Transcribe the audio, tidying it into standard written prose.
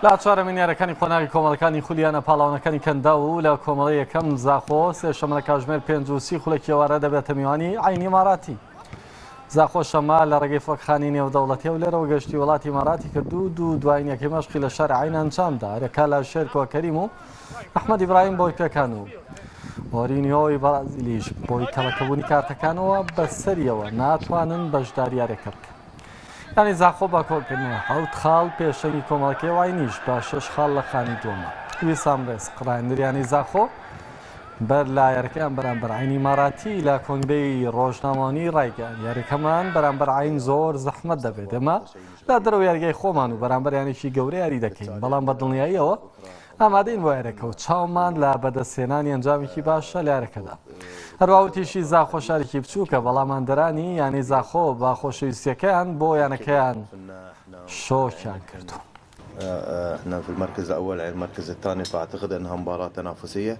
لە چوارەمین یاریەکانی قۆناغی کۆمەڵەکانی خولی یانە پاڵەوانەکانی کەنداو و لە کۆمەڵەی یەکەم زاخۆ سێشەممە لە کاتژمێر 5:30 ئێوارە دەبێتە میوانی عەین ئیماراتی. زاخۆ شەممە لە ڕێگەی فڕۆکەخانەی نێودەوڵەتی هەولێرەوە گەشتی وڵاتی ئیماراتی کرد و دوو دوایینەکەی مەشقی لە شاری عەین ئەنجامدا. هەریەکە لە شێرکۆ کەریم و ئەحمەد ئیبراهیم بۆی پێکان و مۆرینیۆی بەرازیلیش بۆی کەڵەکەبوونی کارتەکانەوە بەسەریەوە ناتوانن بەشداری یاریەکە بکەن. یانەی زاخۆ بە کۆکردنەوەی 7 خاڵ پێشەنگی کۆمەڵەکەی عەینیش بە 6 خاڵ لە خانی دووەمە. ویسام رزق راهێنەری یانەی زاخۆ بەر لە یاریەکەیان بەرامبەر عەین ئیماراتی لە کۆنگرەی رۆژنامەوانی رایگەیاند یاریەکەمان بەرامبەر عەین زۆر زەحمەت دەبێت ئێمە لە دەرەوە یاریگای خۆمان و بەرامبەر یانێکی گەورە یاری دەکەین بەڵام بە دڵنیاییەوە ئامادەین بۆ یاریەکە و چاومان لە بەدەستهێنانی ئەنجامێکی باشە لە یاریەکەدا. هەروەها وتیشی زاخۆ شارێکی بچووکە بەڵام هاندەرانی یانەی زاخۆ بە خۆشەویستیەکەیان بۆ یانەکەیان شۆکیان کردوون. احنا في المركز الاول المركز الثاني فاعتقد انها مباراه تنافسيه.